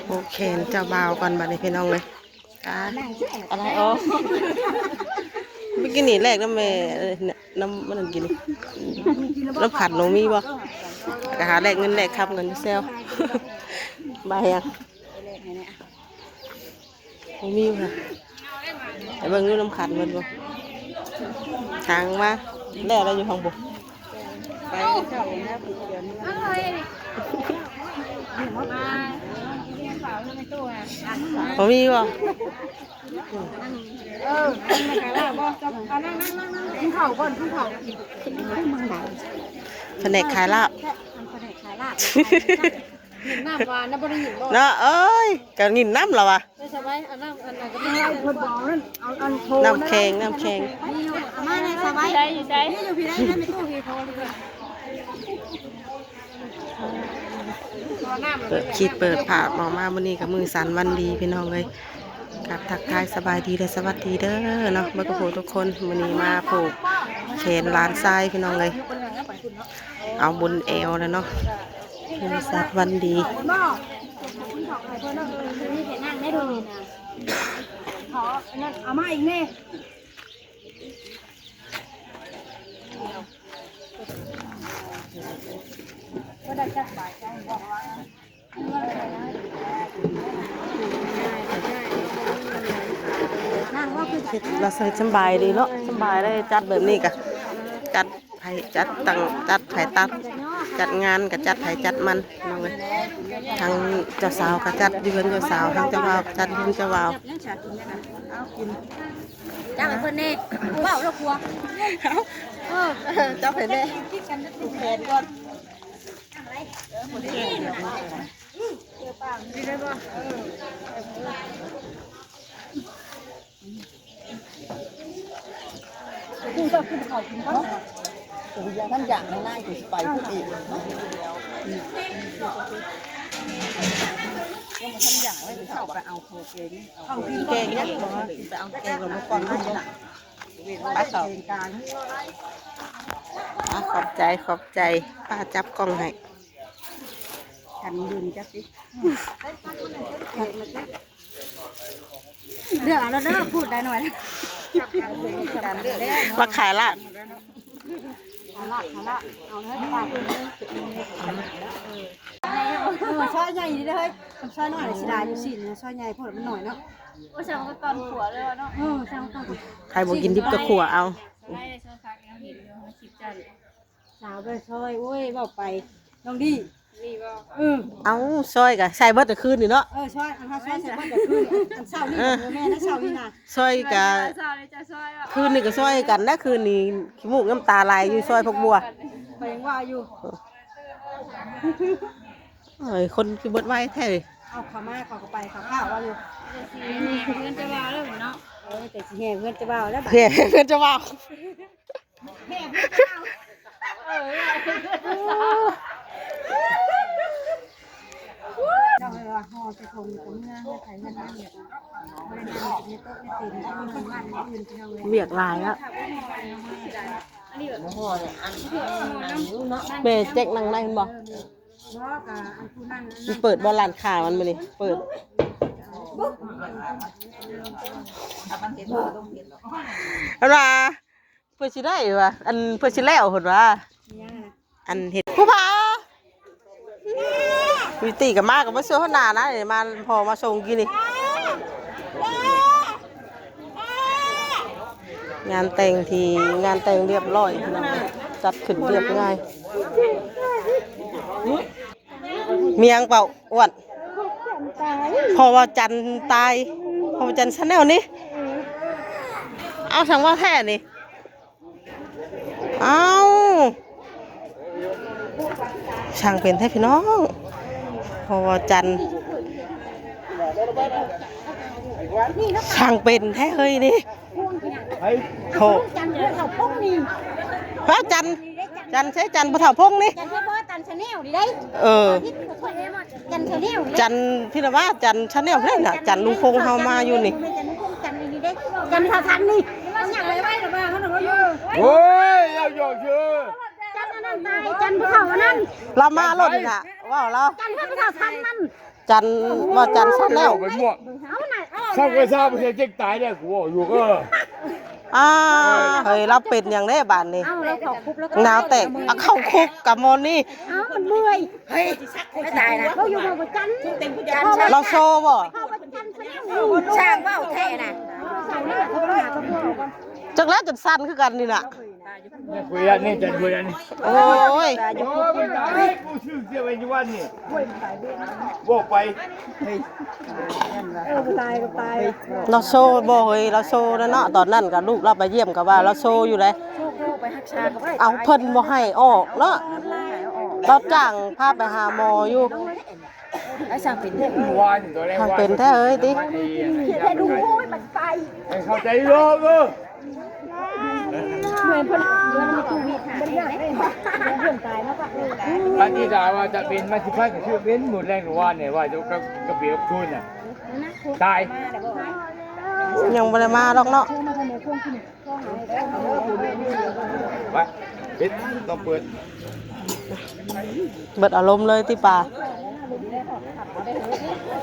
ໂອ້ ແຂນເຈົ້າບ່າວກ່ອນບັດນີ້ພີ່ນ້ອງເອີຍ. ກະອະໄລ ອໍ ເມື່ອກີ້ນີ້ແລກນຳແມ່ ເອີ ນຳມັນນັ້ນກິນນີ້ ນຳຂັນນ້ອງມີບໍ່? ກະຫາແລກເງິນແລກຄຳກັນຢູ່ແຊວ ບາດຫຍັງ ບໍ່ມີຫວາ? ໄປເບິ່ງຢູ່ນຳຂັນເພິ່ນບໍ່? ທາງມາແລ້ວ ແລ້ວຢູ່ທາງບົນ ໄປເຈົ້າແລ້ວຜູ້ດຽວນີ້ ບໍ່ມີບໍ່? ເອີ ແມ່ນຂາຍລາບບໍ່? ເຈົ້າ ເອົາ ນັ່ງໆໆໆ ກິນເຂົ້າກ່ອນ ກິນເຂົ້າ ກິນ ກິນເຂົ້າເມືອງໃດ? ພະແນກຂາຍລາບ ພະແນກຂາຍລາບ ຍິນນ້ຳຫວານນະ ບໍ່ໄດ້ຍິນບໍ່? ເນາະ ເອີຍ ກະຍິນນ້ຳລະວະ. ໄດ້ສະບາຍ ອັນນັ້ນ ອັນນັ້ນກະມີເພິ່ນບໍ່ເອົານັ້ນ ເອົາອັນໂທ ນ້ຳແຂງ ນ້ຳແຂງ ມີຢູ່ ເອົາມາໃນສະບາຍ ຢູ່ໃສ ຢູ່ໃສ? ນີ້ຢູ່ພີ້ໃດ໋ ໃນຕູ້ພີ້ ໂທຢູ່ພີ້. ເປີດ ຂີດເປີດພາບອອກມາ ມື້ນີ້ກະມື້ສັນວັນດີພີ່ນ້ອງເອີຍ. ກະທັກທາຍສະບາຍດີ ແລະ ສະຫວັດດີເດີເນາະ ເບິດທຸກຜູ້ທຸກຄົນ. ມື້ນີ້ມາຜູກແຂນຫຼານຊາຍພີ່ນ້ອງເອີຍ ເອົາບຸນແອວແລ້ວເນາະ ມື້ສັນວັນດີ. ເອົາມາອີກແນ່. ລາວໃສ່ສະບາຍດີເນາະ ສະບາຍໄດ້ຈັດແບບນີ້ກະຈັດ ໃຜຈັດຕັ້ງ ຈັດໃຜຕັດ ຈັດງານກະຈັດໃຜຈັດມັນ ນ້ອງເອີຍ. ທາງເຈົ້າສາວກະຈັດຢູ່ເຮືອນເຈົ້າສາວ ທາງເຈົ້າບ່າວກະຈັດຢູ່ເຮືອນເຈົ້າບ່າວ. ຈັບໃຫ້ເພິ່ນແນ່ ເວົ້າລະກົວ ເອີ ຈັບໃຫ້ແນ່ ແຂນກ່ອນ. ຂອບໃຈ ຂອບໃຈ ປ້າຈັບກ້ອງໃຫ້. ຄັນຢືນຈັກຕິ ເລືອກເອົາເດີ ພູດໄດ້ໜ້ອຍ ມາຂາຍລາບ ຂາຍລາບ ຂາຍລາບ ເອົາເລີຍ ເອີ ຊອຍໃຫຍ່ນີ້ເດີເຮີ້ຍ ຊອຍນ້ອຍຊິຫຼາຍຢູ່ຊີ້ນ ຊອຍໃຫຍ່ໂພດ ມັນໜ້ອຍເນາະ. ໂອ້ຍ ຊ່າງມັນກະຕອນຂົວເລີຍເນາະ ເອີ ຊ່າງມັນຕອນຂົວ ໃຜບໍ່ກິນດິບກະຂົວເອົາ ໄດ້ ຊ່າງຜັກຍັງເຫັນຢູ່ ຄລິບຈັ່ນ ສາວໄປຊອຍ ໂອ້ຍ ເວົ້າໄປ ນ້ອງດີ ດີບໍ່? ເອີ ເອົາ ຊອຍກະໃສ່ເບິດກະຄືນນີ້ເນາະ ເອີ ຊອຍ ອັນເຮົາຊອຍໃສ່ເບິດກະຄືນ ອັນເຊົ້ານີ້ ເອີ ບໍ່ແມ່ນ ອັນເຊົ້ານີ້ນະ ຊອຍກະ ຄືນນີ້ກະຊອຍກັນນະ ຄືນນີ້ຂີ້ມູກນ້ຳຕາໄຫຼຢູ່ ຊອຍຜັກບົ່ວ ຂ້ອຍຍັງວ່າຢູ່ ເອີຍ ຄົນຄືເບິດໄວແທ້ ເອົາເຂົ້າມາ ເຂົາກະໄປ ເຂົາເຂົ້າວ່າຢູ່ ແຕ່ຊິແຫ່ເຮືອນເຈົ້າບ່າວແລ້ວເນາະ ເອີ ແຕ່ຊິແຫ່ເຮືອນເຈົ້າບ່າວແລ້ວ ແຫ່ເຮືອນເຈົ້າບ່າວ. ວຽກຫຼາຍລະ ແມ່ແຈັກນັ່ງໃນຫັ້ນບໍ່? ມັນເປີດບໍ່ ຮ້ານຄ້າມັນມື້ນີ້ເປີດ ເພິ່ນວ່າ ເພື່ອຊິໄດ້ວ່າ ອັນ ເພື່ອຊິແລ້ວເພິ່ນວ່າ ອັນເຮັດ ຜູ້ພາ ວິວຕີ້ກະມາ ກະມາຊ່ວຍຫົວໜ້ານະ ມາພໍມາສົ່ງກີ້ນີ້ ງານແຕ່ງທີ່ ງານແຕ່ງລຽບລ້ອຍ ຈັດຂຶ້ນລຽບງ່າຍ. ມີຫຍັງເປົ່າ ອ້ວນ? ພໍ່ວາຈັນຕາຍ ພໍ່ວາຈັນ Channel ນີ້ ເອົາ ຊ່າງວ່າແທ້ນີ້ ເອົ້າ ຊ່າງເປັນແທ້ພີ່ນ້ອງ ພໍ່ວາຈັນ ຊ່າງເປັນແທ້ເຮີ້ຍນີ້. ໂທ ຈັນເພິ່ນເຖົ້າພົງນີ້ ເອີ ຈັນ ຈັນໃສ ຈັນຜູ້ເຖົ້າພົງນີ້ ຈັນເພິ່ນເຖົ້າ ຈັນ Channel ນີ້ເດ້ ເອີ ຈັນ Channel ນີ້ ຈັນ ພີ່ລະວ່າ ຈັນ Channel ເດ້ນະ ຈັນລຸງພົງເຮົາມາຢູ່ນີ້ ຈັນ ຈັນ ຈັນ ຈັນ ຈັນ ຈັນ ຈັນ ຈັນ ຈັນ ຈັນ ໂອ້ຍ ເອົາຢອກເຊີ. ເຂົານັ້ນ ລາວມາໂລດນີ້ນະ ເວົ້າລາວ ຈັນເພິ່ນເຂົາທັນນັ້ນ ຈັນ ວ່າຈັນຊັ້ນແລ້ວ ໄປໝວກ ເອົານະ ເອົາ ເຂົາກໍຊາວເພິ່ນເຈັກຕາຍແລ້ວ ກູເວົ້າຢູ່ ເອີ ອ່າ ເຮີ້ຍ ລາວເປັນຫຍັງເດ້ບາດນີ້ ເອົາ ລາວເຂົ້າຄຸກ ລາວກໍໜາວແຕກ ເອົາເຂົ້າຄຸກກັບໝໍນີ້ ເອົາ ມັນເມື່ອຍ ເຮີ້ຍ ຕາຍນະ ເຂົາຢູ່ບໍ່ຈັນ ລາວໂຊບໍ່ ເຂົາບໍ່ຈັນ ຊ່າງເວົ້າແທ້ນະ ຈັກແລ້ວຈົນສັ່ນຄືກັນນີ້ນະ ຄຸຍອັນນີ້ ຈັນຄຸຍອັນນີ້ ໂອ້ຍ ໂອ້ຍ ມັນຕາຍ ກູຊື່ເສຍໄວ້ຢູ່ວັດນີ້ ເວົ້າໄປ ເອີ ຕາຍກໍຕາຍ ລາວໂຊບໍ່ເຮີ້ຍ ລາວໂຊແລ້ວເນາະ ຕອນນັ້ນກໍລູກລາວໄປຢ້ຽມກໍວ່າລາວໂຊຢູ່ເດ້ ເອົາ ເພິ່ນບໍ່ໃຫ້ອອກເນາະ ລາວຈ້າງພາໄປຫາໝໍຢູ່ ອ້າຍຊ່າງເປັນແທ້ ຊ່າງເປັນແທ້ເອີຍຕິ ເຂົ້າໃຈໂລກເອີ ເໝືອນເພິ່ນ ເພິ່ນມີໂຄວິດຫາເພື່ອນຕາຍເນາະ ອະທິດຖານວ່າຈະເປັນ ມັນຊິພາກະຊື່ເປັນໝົດແລງ ຫຼືວ່າແນ່ວ່າຈະກະ ກະເບຍກັບຄູນນະ ຕາຍ ຍັງບໍ່ໄດ້ມາດອກເນາະ ໄປ ປິດ ຕ້ອງເປີດ ເບິດອາລົມເລີຍຕິປາ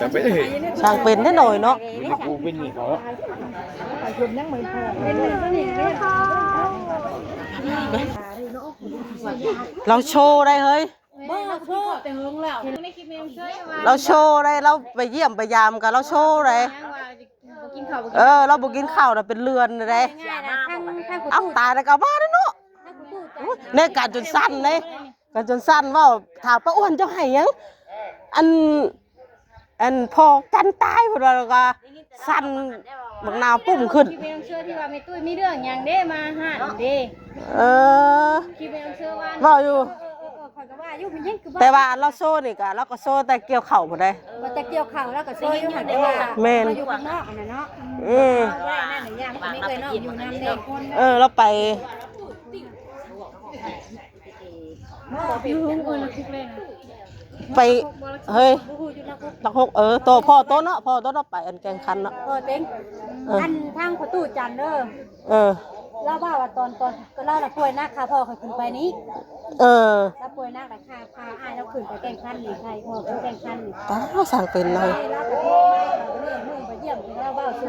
ຊ່າງເປັນເດ້ ຊ່າງເປັນແທ້ໜ້ອຍເນາະ ເປັນກູເປັນນີ້ເຂົາ ລາວໂຊໄດ້ເຮີ້ຍ ບໍ່ ໂຊແຕ່ເຫິງແລ້ວ ລາວໂຊໄດ້ ລາວໄປຢ້ຽມໄປຢາມກໍລາວໂຊໄດ້ ຍັງວ່າບໍ່ກິນເຂົ້າ ເອີ ລາວບໍ່ກິນເຂົ້ານະເປັນເດືອນເດ້ ເອົາ ຕາຍແລ້ວກໍເອົາມາເນາະ ໂອ້ຍ ແນ່ ການຈົນສັ່ນເດ້ ການຈົນສັ່ນ ເວົ້າ ຖາມປ້າອ້ວນເຈົ້າໃຫ້ຫຍັງ ອັນ ອັນພໍ່ຈັນຕາຍ ເພິ່ນວ່າ ແລ້ວກໍສັ່ນ ບັກນາວປຸ້ມຂຶ້ນ ທີ່ແມ່ນ້ອງເຊື່ອທີ່ວ່າແມ່ຕຸ້ຍມີເລື່ອງຫຍັງເດ້ ມາຮ້ານເດ້ ເອີ ທີ່ແມ່ນ້ອງເຊື່ອວ່າ ເວົ້າຢູ່ ເອີ ເອີ ເອີ ຂ້ອຍກໍວ່າຢູ່ ມັນຍັງຄື ແຕ່ວ່າລາວໂຊນີ້ກະ ລາວກໍໂຊແຕ່ກ່ຽວເຂົ້າພຸ້ນເດ້ ວ່າແຕ່ກ່ຽວເຂົ້າ ລາວກໍໂຊຢູ່ຫັ້ນ ແຕ່ວ່າ ແມ່ນ ມາຢູ່ຂ້າງນອກຫັ້ນນະເນາະ ອືມ ວ່ານັ້ນນະ ຍາມກໍມີເອື້ອຍນ້ອງຢູ່ນຳແດ່ ເອີ ລາວໄປ ຢູ່ເຮືອນຄົນລະຄຸກເລີຍນະ ໄປ ເຮີ້ຍ ບໍ່ຮູ້ຢູ່ນະຄຸກ ນະຄຸກ ເອີ ໂຕ ພໍ່ໂຕເນາະ ພໍ່ໂຕເນາະ ໄປອັນແກ່ງຄັນເນາະ ພໍ່ເຕັງ ເອີ ອັນທາງພໍ່ຕູ້ຈັນເດີ ເອີ ລາວເວົ້າວ່າຕອນ ຕອນ ກໍລາວລະປ່ວຍໜັກ ຂ້າພໍ່ຂ້ອຍຂຶ້ນໄປນີ້ ເອີ ລາວປ່ວຍໜັກລະ ພາ ພາອ້າຍລາວຂຶ້ນໄປແກ່ງຄັນນີ້ ໃຊ່ ພໍ່ຂຶ້ນແກ່ງຄັນນີ້ ຕາຍ ຊ່າງເປັນເລີຍ ລາວກໍໂທມາ ມື້ໄປຢ້ຽມ ລາວເວົ້າສູ່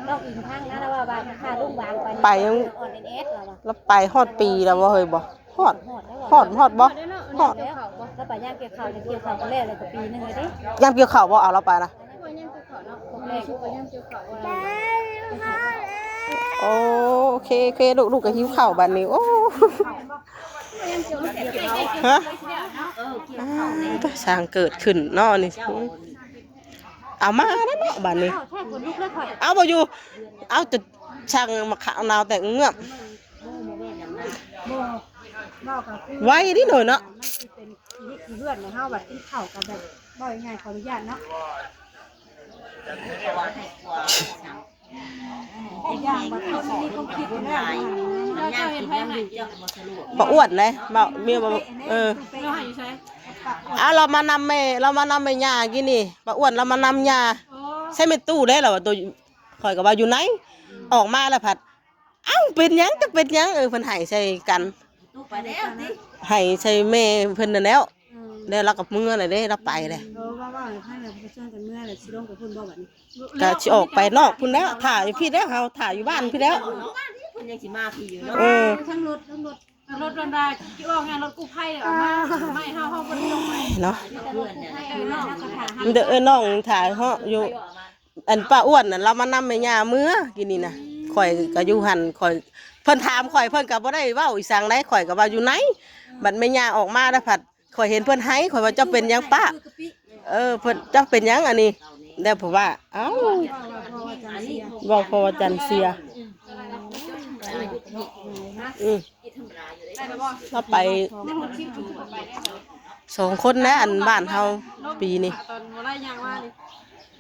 ນ້ອງອີງຟັງນະ ລາວວ່າ ວ່າພາລຸງຫວ່າງໄປ ໄປຍັງ ອ່ອນແອດແອດ ລາວວ່າ ລາວໄປຮອດປີແລ້ວບໍ່ເຮີ້ຍ ບໍ່ ຮອດ ຮອດ ຮອດບໍ່ ຮອດແລ້ວເນາະ ຮອດແລ້ວ ລາວໄປຍາມກ່ຽວເຂົ້າ ກ່ຽວເຂົ້າກໍແລ້ວ ແລ້ວກໍປີໜຶ່ງແລ້ວເດ້ ຍາມກ່ຽວເຂົ້າບໍ່ ເອົາລາວໄປນະ ໂອ້ຍ ໂອເຄ ໂອເຄ ລູກ ລູກກໍຫິວເຂົ້າບາດນີ້ ໂອ້ ຮະ ອ່າ ຊ່າງເກີດຂຶ້ນເນາະນີ້ ເອົາມາແລ້ວເນາະບາດນີ້ ເອົາບໍ່ຢູ່ ເອົາແຕ່ຊ່າງມາຂາວນາວແຕກເງືອບ ບໍ່ ບໍ່ ບໍ່ ເວົ້າກໍຄື ໄວເດ້ໜ້ອຍເນາະ ມັນຊິເປັນ ເຮັດຢູ່ເຮືອນໃນເຮົາ ບັດກິນເຂົ້າກໍແບບ ເວົ້າງ່າຍໆ ຂໍອະນຸຍາດເນາະ ອີກຢ່າງບັດຄົນມີຄວາມຄິດຢູ່ແລ້ວ ເຈົ້າເຫັນໃຜໃຫ້ ປ້າອ້ວນເດ້ ເວົ້າເມຍວ່າ ເອີ ລາວໃຫ້ຢູ່ໃສ ອ້າວ ລາວມານຳແມ່ ລາວມານຳແມ່ຍ່າກີ້ນີ້ ປ້າອ້ວນລາວມານຳຍ່າ ໂອ້ ໃສ່ແມ່ຕູ້ເດ້ ລາວວ່າໂຕ ຂ້ອຍກໍວ່າຢູ່ໃນ ອອກມາແລ້ວພັດ ເອົ້າ ເປັນຫຍັງ ຈັກເປັນຫຍັງ ເອີ ເພິ່ນໃຫ້ໃສ່ກັນ ຕູ້ໄປແລ້ວຕິ ໃຫ້ໃສ່ແມ່ເພິ່ນນັ້ນແລ້ວ ອືມ ແລ້ວລາວກໍເມືອແລ້ວເດ້ ລາວໄປແລ້ວ ເອີ ວ່າ ວ່າໃຫ້ເພິ່ນຊວນກັນເມືອແລ້ວ ຊິລົງໄປພຸ້ນບໍ່ບັດນີ້ ກໍຊິອອກໄປນອກພຸ້ນແລ້ວ ຖ້າຢູ່ພີ້ແລ້ວ ເຮົາຖ້າຢູ່ບ້ານພີ້ແລ້ວ ເພິ່ນຍັງຊິມາພີ້ຢູ່ເນາະ ເອີ ທັງລົດ ທັງລົດ ລົດໂດນດາ ຊິອອກງານລົດກູ້ໄພເອົາມາ ໄມ້ເຮົາ ເຮົາບໍ່ໄດ້ລົງໄປເນາະ ເອີ ເດີ ເອີ ນ້ອງຖ້າເຮົາຢູ່ ອັນປ້າອ້ວນນັ້ນລາວມານຳແມ່ຍ່າເມືອກີ້ນີ້ນະ ຂ້ອຍກໍຢູ່ຫັ້ນ ຂ້ອຍ ເພິ່ນຖາມຂ້ອຍ ເພິ່ນກໍບໍ່ໄດ້ເວົ້າອີ່ສັງໃດ ຂ້ອຍກໍວ່າຢູ່ໃນ ບັດແມ່ຍ່າອອກມາແລ້ວພັດ ຂ້ອຍເຫັນເພິ່ນໄຫ້ ຂ້ອຍວ່າ ເຈົ້າເປັນຫຍັງປ້າ ເອີ ເພິ່ນ ເຈົ້າເປັນຫຍັງອັນນີ້ ແລ້ວເພິ່ນວ່າ ເອົ້າ ເວົ້າພໍ່ວ່າຈັນເສຍ ອືມ ລາວໄປສອງຄົນນະ ອັນບ້ານເຮົາປີນີ້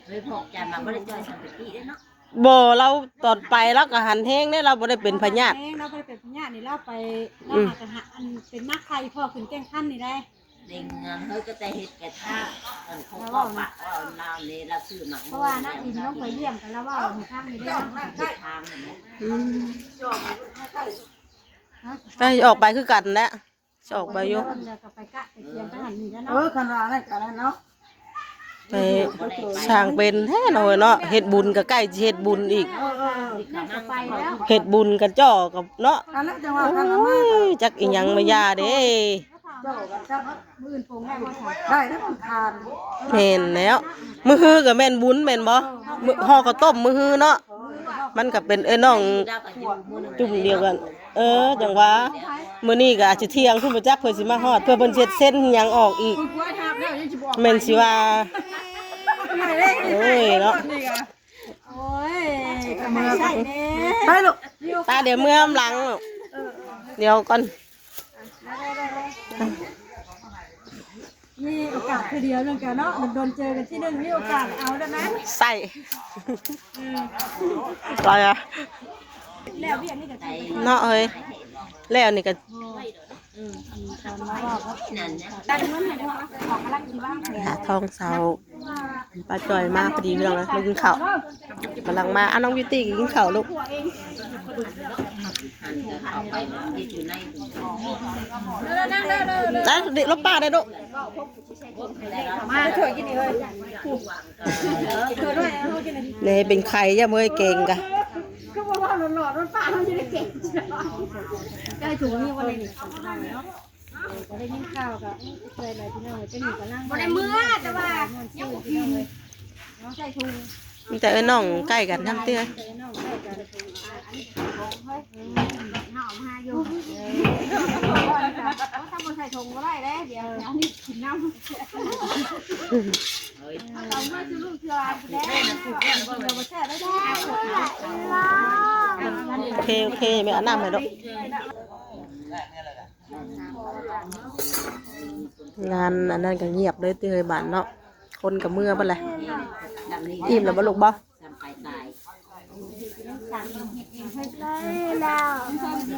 ເລີຍພວກຈັນວ່າບໍ່ໄດ້ຈ່ອຍສັນຕິເດ້ເນາະ ບໍ່ ລາວຕອນໄປລາວກໍຫັນແຮງເດ້ ລາວບໍ່ໄດ້ເປັນພະຍາດ ລາວບໍ່ໄດ້ເປັນພະຍາດນີ້ ລາວໄປ ລາວຫາກະຫາ ອັນເປັນໜັກໄຂ້ ພໍ່ຂຶ້ນແກ່ງຄັນນີ້ໄດ໋ ເລັ່ງເງິນເຮີກໍແຕ່ເຮັດແຕ່ຖ້າ ອັນເຂົາກໍປາກເວົ້າລາວນີ້ ລາວຊື້ໝາກ ເພາະວ່ານາງອິນລົງໄປຢ້ຽມ ກໍລາວເວົ້າໃຫ້ຟັງຢູ່ເດ້ ອືມ ໄປອອກໄປຄືກັນແຫຼະ ຊິອອກໄປຢູ່ ເອີ ຄັນວ່ານັ້ນກໍນັ້ນເນາະ ໄປສ້າງເປັນແທ້ເນາະເນາະ ເຮັດບຸນກໍໃກ້ຊິເຮັດບຸນອີກ ເຮັດບຸນກັນຈໍ້ກັບເນາະ ໂອ້ຍ ຈັກອີ່ຫຍັງມາຢ່າເດ້ ເຈົ້າກັບຊັ້ນມື້ອື່ນປົງໄດ້ບໍ່ຊັ້ນ ໄດ້ແລ້ວມັນຄານ ແມ່ນແລ້ວ ມື້ຮືກໍແມ່ນບຸນແມ່ນບໍ່ ມື້ຫໍ່ເຂົ້າຕົ້ມມື້ຮືເນາະ ມັນກໍເປັນເອື້ອຍນ້ອງຈຸ້ມດຽວກັນ ເອີ ຈັ່ງວ່າ ມື້ນີ້ກໍອາດຈະທ່ຽງພຸ້ນບໍ່ຈັກ ເພິ່ນຊິມາຮອດ ເພື່ອເພິ່ນຊິເຊັນຫຍັງອອກອີກ ແມ່ນຊິວ່າ ໂອ້ຍເນາະ ໂອ້ຍ ກໍໃຫ້ໃຊ້ແດ່ ໄປລູກ ຕາດຽວເມືອນຳຫຼັງ ດຽວກ່ອນ ມີໂອກາດເທື່ອດຽວໜຶ່ງກະເນາະ ດົນໆເຈີກັນທີໜຶ່ງ ມີໂອກາດເອົາແລ້ວນະ ໃຊ້ ອືມ ໄປອະ ແລ້ວວຽກນີ້ກໍ ເນາະເຮີ້ຍ ແລ້ວນີ້ກໍ ອືມ ອືມ ຕອນມາບອກວ່າ ຕັດເງິນໃຫ້ເດ້ອ ເຂົາກຳລັງຊິວາງແຜນ ຫາທອງເຊົາ ປ້າຈ່ອຍມາພໍດີເລື່ອງ ມາກິນເຂົ້າ ກຳລັງມາ ອ່ະ ນ້ອງບິວຕີ້ກິນເຂົ້າລູກ ໄດ້ ລົບປ້າໄດ້ລູກ ມາຊ່ວຍກິນນີ້ເລີຍ ນີ້ເປັນໄຂ່ຢ້ຳເອີຍເກັ່ງກະ ຄືບໍ່ເວົ້າຫຼອນໆ ລົດປ້າເຮົາຊິໄດ້ເກັ່ງ ໄດ້ຖົງນີ້ບໍ່ໄດ້ນີ້ ກໍໄດ້ຍິນຂ່າວກໍເອີ ເອີຍ ພີ່ນ້ອງເອີຍ ເປັນນີ້ກຳລັງ ບໍ່ໄດ້ເມືອ ແຕ່ວ່າຍັງບໍ່ກິນ ໃສ່ຖົງ ມີແຕ່ເອື້ອຍນ້ອງໃກ້ກັນທັງເທື່ອ ເຮົາເອົາມາຢູ່ ເອີ ຖ້າບໍ່ໃສ່ຖົງບໍ່ໄດ້ເດ້ ດຽວອັນນີ້ກິນນຳ ເອົາເມືອສູ່ລູກເທື່ອແດ່ ດຽວບໍ່ແຊບເດ້ ໂອເຄ ໂອເຄ ແມ່ເອົານ້ຳໃຫ້ດອກ ງານອັນນັ້ນກໍງຽບເລີຍຕິເຮີ້ຍ ບາດເນາະ ຄົນກໍເມືອເບິດແຫຼະ ອີ່ມແລ້ວບໍ່ລູກບໍ່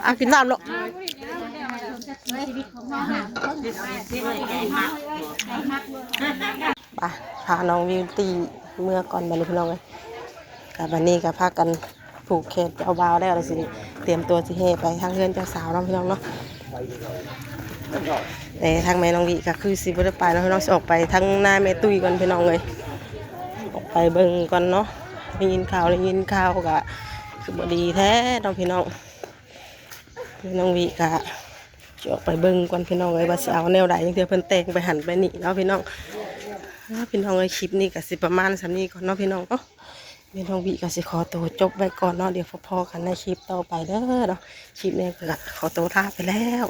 ອ່ະ ກິນນ້ຳລູກ ໄປ ພານ້ອງບິວຕີ້ເມືອກ່ອນ ບາດນີ້ພີ່ນ້ອງເອີຍ ກະບາດນີ້ກະພາກັນຜູກແຂນເຈົ້າບ່າວແລ້ວ ແລ້ວຊິຕຽມຕົວຊິແຫ່ໄປທາງເຮືອນເຈົ້າສາວເນາະ ພີ່ນ້ອງເນາະ ແຕ່ທາງແມ່ນ້ອງວິກະຄືຊິບໍ່ໄດ້ໄປເນາະ ພີ່ນ້ອງ ຊິອອກໄປທາງນາແມ່ຕຸ້ຍກ່ອນ ພີ່ນ້ອງເອີຍ ອອກໄປເບິ່ງກ່ອນເນາະ ໄດ້ຍິນຂ່າວ ໄດ້ຍິນຂ່າວກະຄືບໍ່ດີແທ້ເນາະ ພີ່ນ້ອງ ແມ່ນ້ອງວິກະ ຊິອອກໄປເບິ່ງກ່ອນພີ່ນ້ອງເອີຍ ວ່າຊິເອົາແນວໃດ ຈັ່ງເທື່ອເພິ່ນແຕ່ງໄປຫັ້ນໄປນີ້ເນາະພີ່ນ້ອງ ເອີ ພີ່ນ້ອງເອີຍ ຄລິບນີ້ກໍຊິປະມານສ່ຳນີ້ກ່ອນເນາະພີ່ນ້ອງເນາະ ແມ່ນ້ອງວິກໍຊິຂໍໂຕຈົບໄວ້ກ່ອນເນາະ ດຽວພໍ້ກັນໃນຄລິບຕໍ່ໄປເດີເນາະ ຄລິບນີ້ກໍຂໍໂຕລາໄປແລ້ວ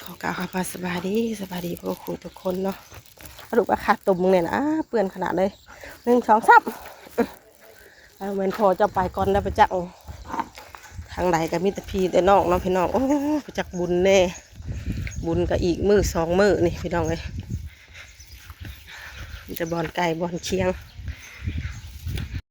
ຂໍກ່າວຄຳວ່າສະບາຍດີ ສະບາຍດີທຸກຄົນເນາະ ສະຫຼຸບວ່າຄາຕົມເບິ່ງແດ່ນະ ເປື້ອນຂະໜາດເລີຍ ໜຶ່ງ ສອງ ສາມ ເອົາແມ່ນພໍ່ເຈົ້າໄປກ່ອນແລ້ວໄປຈັກ ທາງໃດກໍມີແຕ່ພີ່ແຕ່ນ້ອງເນາະພີ່ນ້ອງ ໂອ້ ໄປຈັກບຸນແດ່ ບຸນກໍອີກມື້ສອງມື້ນີ້ພີ່ນ້ອງເອີຍ ມີແຕ່ບ່ອນໃກ້ບ່ອນຄຽງ